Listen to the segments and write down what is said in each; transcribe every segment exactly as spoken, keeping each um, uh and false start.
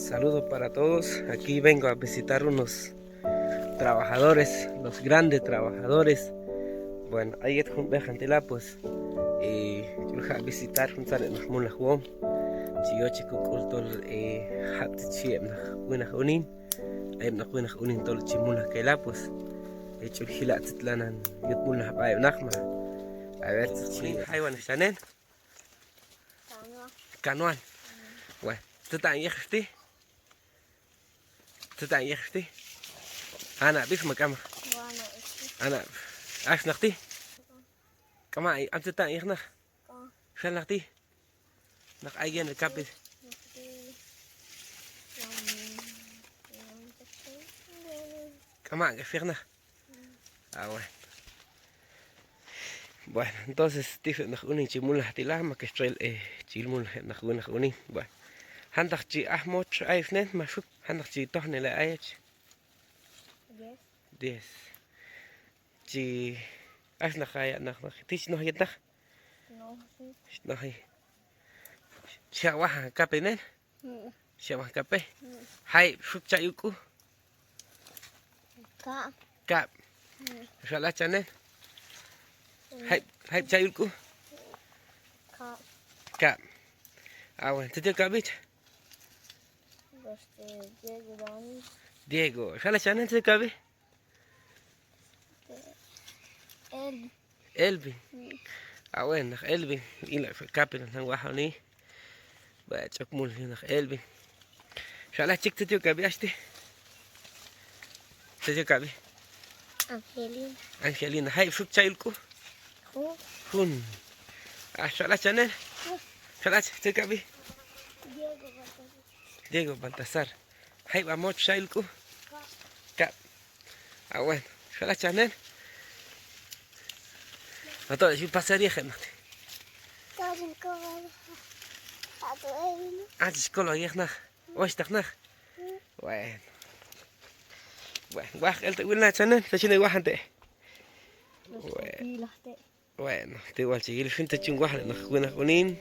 Saludo para todos. Aquí vengo a visitar unos trabajadores, los grandes trabajadores. Bueno, ay yet jun b'ejan ti' la, pues, eh, ch'ul ja' visitar juntzan heb' naq mulnajwom. Chi yoche kok'ul tol, eh, jab' tzet xhi heb' naq winaq unin. Ay heb' naq winaq unin tol chi mulnaj kay la, pues, eh, ch'ul jila' tzet lanan yut mulnaj b'a heb' naq ma. A ver, tzet xhi. Jaywan chanel. Kanwan. Kanwan. Bueno, tzet an yej ti'? Tzet an yej ti'? An ab'ix ma k'amaq? An ab'ix. Ax naq ti'? K'amaq, am tzet an yej naq? Xal naq ti'? Naq ay yen el kapi. K'amaq, k'ax yej naq? Ah, bueno. Bueno, entonces, ti' heb' naq unin chi mulnaj ti' la, mak hex txel, eh, chi yil mulnaj heb' naq winaq unin. Bueno. Jantaq chi aj motx ay heb' nen, ma xuk, jantaq chi tojnelay ayach. Diez. Diez. Chi, ax naq ay naq, naq, ti' chi noj yet naq? Noji. Noji. Chi ja' waj kapi nen? Mm. Xew aj kape. Mm. Jayeb' xuk cha' yul k'u? Kab'. Kab'. Mm. Xal aj chanel. Mm. Jayeb', jayeb' cha' yul k'u? Kab'. Kab'. Ah, bueno, tzet yul kab'ich? Este, Diego Dani. Diego. Xal aj chanel, tzet yul kab'i? Elvin. Elvin. Mm. Ah, bueno, naq Elvin. Ila' kapi naq nan wajonil. B'ay ch'ok mulnaj naq Elvin. Xal aj chik, tzet yul kab'i ax ti'? Tzet yul kab'i? Angelina. Angelina. Jayeb' xuk cha' yul k'u? Jun. Jun. Ah, xal aj chanel. Jun. Xal aj, tzet yul kab'i? Diego Baltasar. Diego Baltasar. Jayeb' ha motx cha' yul k'u? Kab'. Kab'. Ah, bueno. Xal aj chanel. Ato, xi pasar yej heb' naq ti'. Ah, chi xkolo yej naq. Oxtaq naq. Bueno. Bueno, waj el te' wil naq chanel, ta chi ne wajan te'. Bueno. Bueno, ti' wal chi yil xin, ta chi waj heb' naq winaq unin.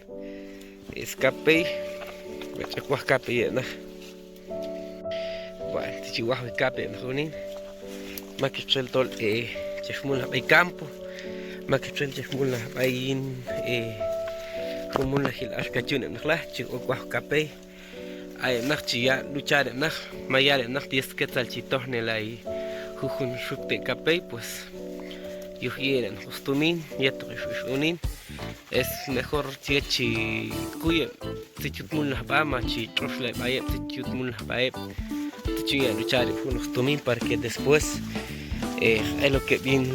Skapey. B'ay ch'ok waj kapey heb' naq. Bueno, ti' chi waj heb' kapey heb' naq unin. Mak hex txel tol, eh, chex mulnaj b'ay campo. Mak hex txel chex mulnaj b'ay yin, eh, jun mulnajil axka chi yun heb' naq la, chi ok waj kapey. Ay heb' naq chi yaq' luchar heb' naq, ma yal heb' naq diez quetzal chi tojnelay jujun xuk te' kapey, pues, yuj yi'en heb' naq stumin yetoq ix, ix unin. Es mejor chi yet chi kuy heb' tzet yut mulnaj b'a, ma chi tx'oxlay b'ay heb' tzet yut mulnaj b'a heb', tzet chi yun yaq' luchar heb' junoq stumin, para que después, eh, elok heb' yin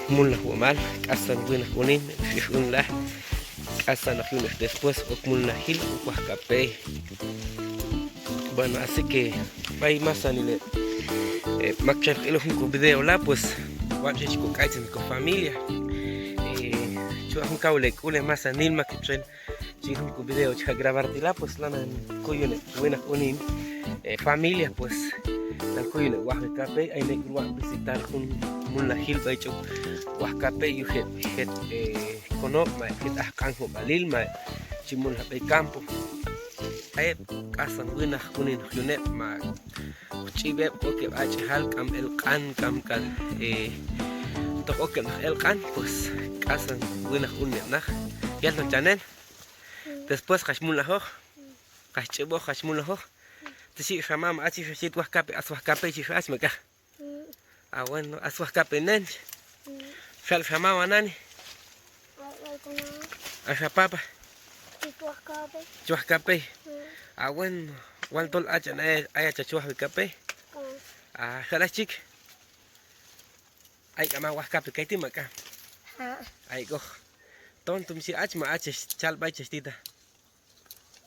mulnajwomal, k'asan winaq unin, ix, ix unlaj. K'asan naq yunej después ok mulnajil, ok waj kapey. Bueno, así que b'ay masanil heb', eh, maktxel hoq ilon jun ko video la, pues, watx' chi ko k'aychan ko familia. Eh, chi waq' jun kawil hek'ul, eh, masanil maktxel chi jun ko video chi jaq' grabar ti' la, pues, lanan kuyon heb' winaq unin, eh, familia, pues, lanan kuyon heb' wajwi kapey, ayin hek'ul waq' visitar jun mulnajil b'ay ch'ok waj kapey yuj heb' jet, eh, konob' ma heb' jet aj q'anjob'alil ma heb' chi mulnaj b'ay campo. A heb' k'asan winaq unin hoq yun heb' ma hoq ch'ib' heb', hoq ok heb' ach'ejal, k'am elq'an, k'am k'al, eh, toq ok heb' naq elq'an, pues k'asan winaq unin heb' naq. Yalon chanel. Después kax mulnajoq, kax ch'ib'oq, kax mulnajoq. Ti' xhi xa mama, hach ix, ix yet waj kapey, as waj kapey chi xa hach ma k'aj. Ah, bueno, as waj kapey nen. Xal xa mama nani. Axa papa. Chi waj kapey. Ah, bueno, wal tol hach an ay, ayach hach wajwi kapey. Ah, xal hach chik. Ay k'am ha waj kapey kayti' ma k'am. Ay k'oq. Ton tum xhi hach ma hach hex chal b'ay chex tita.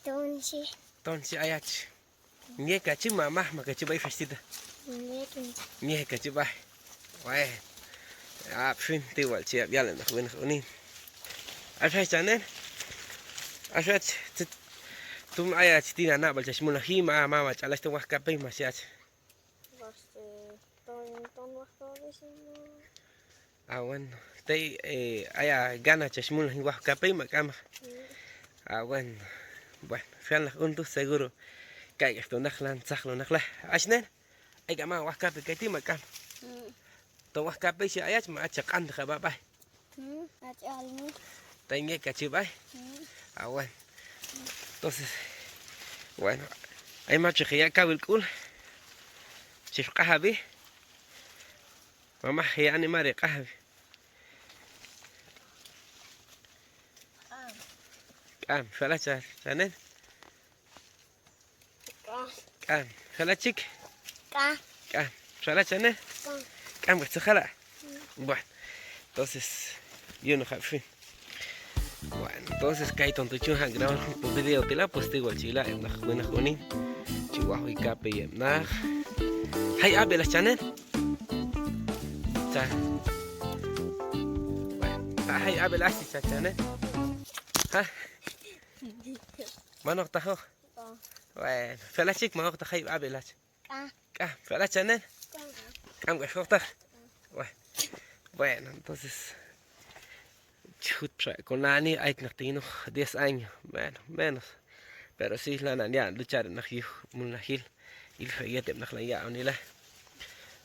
Ton xhi. Ton xhi ayach. Miek hach chi ma maj, mak hach chi b'ay xax tita. Miek hach chi b'ay. Bueno. Ab' xin ti' wal chi yab' yal heb' naq winaq unin. Axa chanel. Axa ach, tzet, tum ayach ti' na nab'al chach mulnaji ma, ma, ma ch'al hach ton waj kapey ma xhi hach. Ton, ton waj kapey xhi no. Ah, bueno. Tey, eh, ay ha gana chach mulnaj yin waj kapey ma k'amaq. Ah, bueno. Bueno, xal naq un tu' seguro Kay k'ax ton naq lan tzajlon naq la. Hach nen, ay k'am ha waj kape kay ti' ma k'am. Ton waj kape xhi ayach ma hach cha q'antaj ha b'a b'ay. Tan yek' hach chi b'ay. Ah, bueno. Entonces, bueno, ay mach chi je' ya' kawil k'ul. Chi q'ajab'i. Mamá, je' ya' animar he q'ajab'i. K'am, xal hach cha, cha nen. K'am. Xal hach chik. K'am. Xal hach cha nen. K'am. K'am k'ax tzet jala'. Bueno, entonces, yunoqab' xin. Bueno, entonces kayton tu' chi yun jaq' grabar jun ko video ti' la, pues ti' wal chi ila' heb' naq winaq unin chi wajwi kape yeb' naq. Jay ab'il hach cha nen. Cha. Bueno, jay ab'il hach cha, cha nen. Ha? Man ojtaqoq. Bueno, xal hach chik, man ojtaq jay ab'il hach. K'am. Xal hach cha nen. K'am k'ax ojtaq. Bueno, entonces, chi jut xa ko nani, ay naq ti' yinoq diez años, bueno, menos. Pero sí, lanan yaq'on luchar heb' naq yuj mulnajil, ilxa yet heb' naq lan yaq'on ila.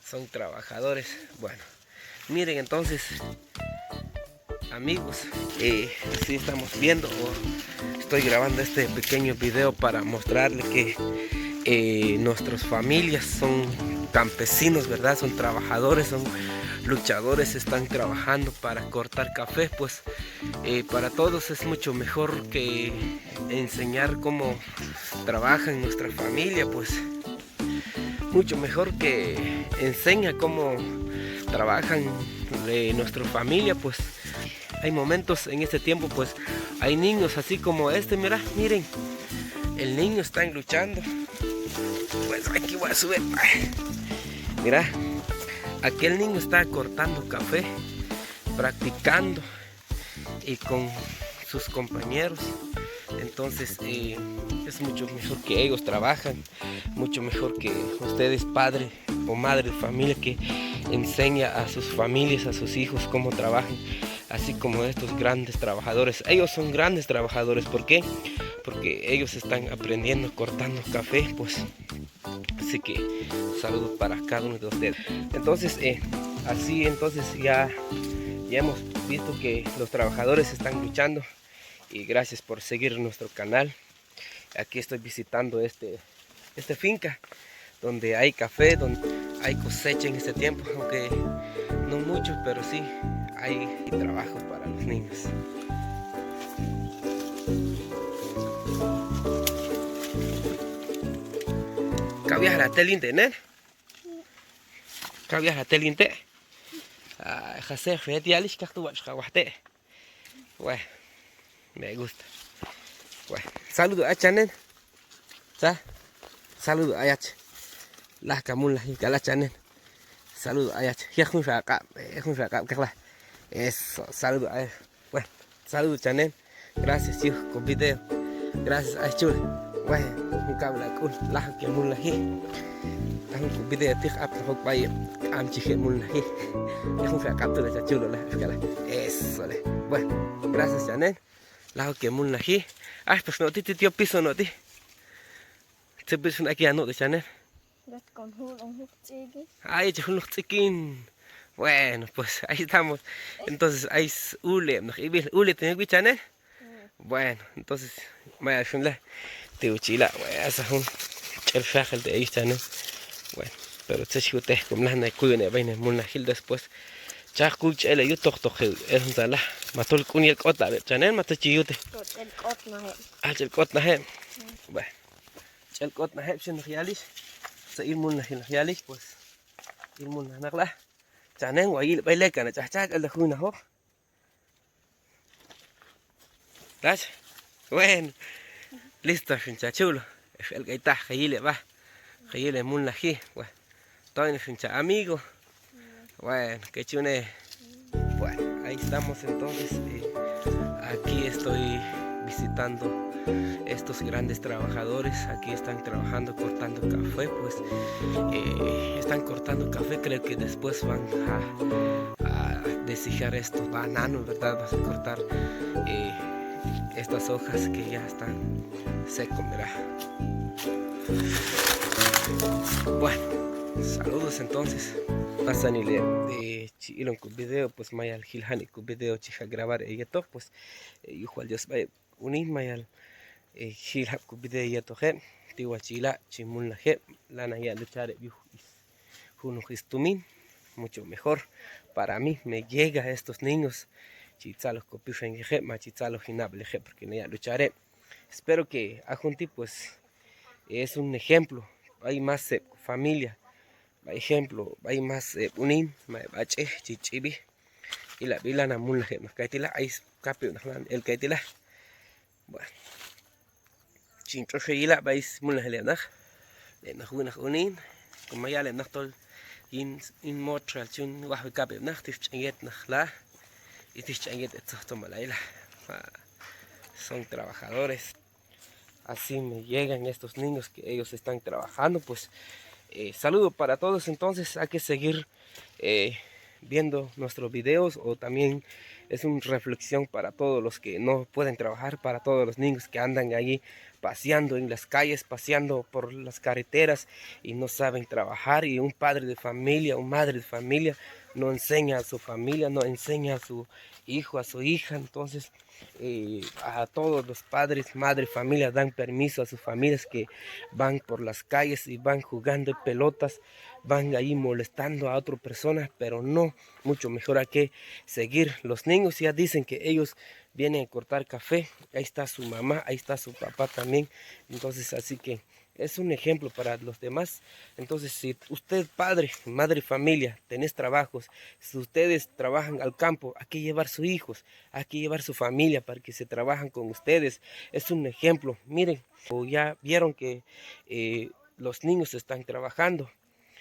Son trabajadores. Bueno, miren entonces, amigos, eh, así estamos viendo, o estoy grabando este pequeño video para mostrarle que, eh, nuestras familias son campesinos, ¿verdad? Son trabajadores, son luchadores, están trabajando para cortar café, pues, eh, para todos es mucho mejor que enseñar cómo trabaja en nuestra familia, pues, mucho mejor que enseña cómo trabajan, eh, nuestra familia, pues, hay momentos en este tiempo, pues, hay niños así como este, mira, miren, el niño está luchando. Pues, aquí voy a subir. Mira, aquel niño está cortando café, practicando y con sus compañeros. Entonces, eh, es mucho mejor que ellos trabajan, mucho mejor que ustedes, padre o madre de familia, que enseña a sus familias, a sus hijos cómo trabajan, así como estos grandes trabajadores. Ellos son grandes trabajadores, ¿por qué? Porque ellos están aprendiendo cortando café, pues. Así que saludos para cada uno de ustedes. Entonces, eh, así entonces ya, ya hemos visto que los trabajadores están luchando y gracias por seguir nuestro canal. Aquí estoy visitando este, este finca donde hay café, donde hay cosecha en este tiempo, aunque no mucho, pero sí hay trabajo para los niños. Kaw yajal ha tel yin te' nen. Kaw yajal ha tel yin te'. Ay, jasej fe yet yalix kaq tu' watx' ha waj te'. Bueno, me gusta. Bueno, saludo ayach chanen. Cha, saludo ayach. Lajka mulnajil k'al hach chanen. Saludo ayach. Yej junxa ha q'ab', yej junxa ha q'ab' kaqla. Eso, saludo ayach. Bueno, saludo chanen. Gracias yuj ko video. Gracias ayach chul. Bueno, jun kab'la k'ul, lajwi heb' mulnajil. Lajwi ko video ti' apnoq ok b'ay heb', k'am chi je' mulnajil. Yej junxa ha q'ab' tu' la cha chul, lajwi k'al. Eso le. Bueno, gracias chanen. Lajwi heb' mulnajil. Ax pax no' ti', ti' yob' piso no' ti'. Tzet b'itxon ay ki' ha no' ti' chanen. Ay, chi jul noq tz'ikin. Bueno, pues ahí estamos. Entonces, ay, ule, naq ib'il, ule, te naq b'i chanen. Bueno, entonces, mayal xun la. Ti' chi ila', bueno, asa jun ch'el xajel te' ayuj chanen. Bueno, pero tzet xyute, kom lajnay kuyon heb' b'ay naq mulnajil después. Chaq kuy ch'el heyutoq toq el juntzan la. Ma tol k'un yel k'ot la heb' chanen, ma tzet chi yute. Ch'el k'otnaj heb'. Ah, ch'el k'otnaj heb'. Bueno. Ch'el k'otnaj heb' xin naq yalix. Tzet il mulnajil naq yalix, pues. Il mulnaj naq la. Chanen, wal yil b'ay lekan ha ch'aj ch'aj k'al ta' junajoq. Tach. Bueno. Listo xin cha chul. Ex el k'ay taj, ka yil heb' b'a. Ka yil heb' mulnajil. Bueno. Toin xin cha amigo. Bueno, que chune. Bueno, ahí estamos entonces, eh, aquí estoy visitando estos grandes trabajadores. Aquí están trabajando, cortando café, pues, eh, están cortando café, creo que después van a, a deshijar estos bananos, ¿verdad? Vas a cortar, eh, estas hojas que ya están seco, mira. Bueno, saludos entonces. Masanil heb', eh, chi ilon ko video, pues mayal jil janik' ko video chi jaq' grabar heb' yetoq, pues, eh, yuj wal Dios b'ay heb' unin, mayal, eh, jil jab' ko video yetoq heb'. Ti wal chi ila' chi mulnaj heb', lanan yaq' luchar heb' yuj is junoq is tumin, mucho mejor para mí me llega a estos niños, chi tzaloj ko pixan yij heb', ma chi tzaloj hin nab'al yij heb', porque na yaq' luchar heb'. Espero que a jun ti', pues, es un ejemplo b'ay más heb' ko familia, b'ay ejemplo b'ay más heb' unin, ma heb' ach'ej chi ch'ib'ej. Ila' b'i lanan mulnaj heb' naq kaytu' ila', ay skap heb' naq lanan el kaytu' ila'. Bueno, chin tx'ox heyila' b'ay smulnajil heb' naq, heb' naq winaq unin, como yal heb' naq tol yin, yin motxal ch'un wajwi kab' heb' naq, tix ch'en yet naq la, y tix ch'en yet heb' tzojtzomal ayila'. Ah, son trabajadores. Así me llegan estos niños que ellos están trabajando, pues, eh, saludo para todos. Entonces hay que seguir, eh, viendo nuestros videos, o también es una reflexión para todos los que no pueden trabajar, para todos los niños que andan allí paseando en las calles, paseando por las carreteras y no saben trabajar, y un padre de familia, un madre de familia no enseña a su familia, no enseña a su hijo, a su hija. Entonces, eh, a todos los padres, madre, familia, dan permiso a sus familias que van por las calles y van jugando pelotas, van ahí molestando a otra persona, pero no, mucho mejor hay que seguir. Los niños ya dicen que ellos vienen a cortar café, ahí está su mamá, ahí está su papá también. Entonces, así que es un ejemplo para los demás. Entonces, si usted, padre, madre, familia, tenés trabajos, si ustedes trabajan al campo, hay que llevar sus hijos, hay que llevar su familia para que se trabajan con ustedes. Es un ejemplo. Miren, o ya vieron que, eh, los niños están trabajando,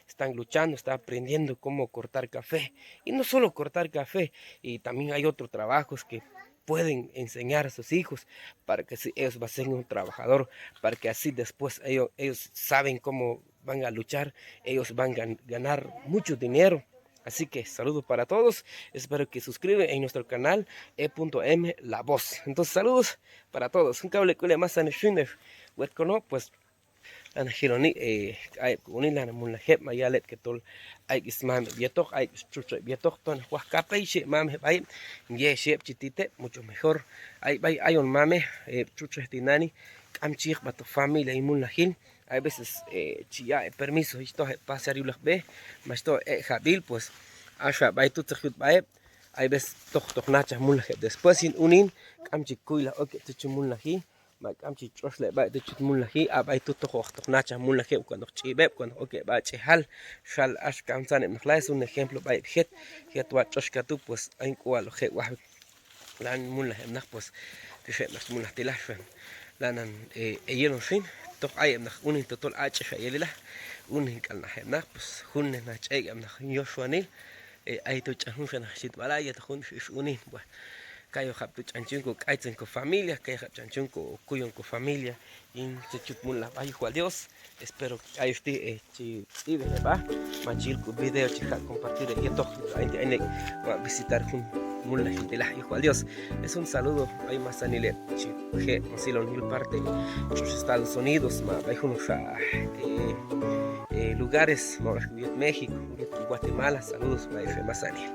están luchando, están aprendiendo cómo cortar café. Y no solo cortar café, y también hay otros trabajos que pueden enseñar a sus hijos para que así ellos va a ser un trabajador, para que así después ellos, ellos saben cómo van a luchar, ellos van a gan-, ganar mucho dinero. Así que saludos para todos, espero que suscriben en nuestro canal E punto M La Voz. Entonces, saludos para todos. Jun kawil heb' k'ul heb' masanil xin heb' wet konob', pues, lanan jiloni, eh, ay heb' ko unin lanan mulnaj heb', ma yal heb' que tol ay heb' smam heb' yetoq, ay heb' stxutx heb' yetoq, tol naq waj kapey xhi heb' mam heb' ay heb', ye xhi heb' chi tit heb', mucho mejor. Ay b'ay ayon mamej, eh, txutxej tinani', k'am chi yiqb'etoq familia yin mulnajil. Hay veces, eh, chi yaq' heb' permiso, chi toj heb' pasear yulaq b'e, ma chi toj heb' ek'jab'il, pues, axa b'ay tu' tzet yut sb'a heb'. Hay veces toj, toj nachaj mulnaj heb' después yin unin, k'am chi kuylaj ok heb' tzet chi mulnaji, ma k'am chi tx'oxlay b'ay tu' chi mulnaji, a b'ay tu' toj hoq toj nachaj mulnaj heb' cuando hoq ch'ib' heb', cuando hoq ok heb' ach'ejal, xal ax kamsan heb' naq la, es un ejemplo b'ay heb' jet, jet watx' tx'ox katu', pues, ayin k'ual hoq je' wajwi lanan mulnaj heb' naq, pues, tix heb' naq mulnaj ti' la, xan lanan, eh, heyilon xin, toj ay heb' naq unin totol ach'ej xa yel ila', unin k'al naq heb' naq, pues, junnej naq ch'ek' heb' naq yin yoxwanil, eh, ay tu' ch'an junxa naq xitb'alay yetoq jun ix unin, bueno, kay ojab' tu' ch'an chi yun ko k'aytzen ko familia, kay ojab' ch'an chi yun ko kuyon ko familia yin tzet chi yut mulnaj b'a yuj wal Dios. Espero que ayex ti', eh, chi tz'ib'ej heb'a, ma chi yil ko video chi jaq' compartir heb' yetoq, ayin ti' ayin ek' wa' visitar jun mulnajil ti' la, yuj wal Dios. Es un saludo b'ay masanil heb' chi je' masilon yul parte tx'ox Estados Unidos, ma b'ay junoqxa, eh, eh, lugares, ma b'ay yet México, yet Guatemala, saludos b'ay heb' masanil.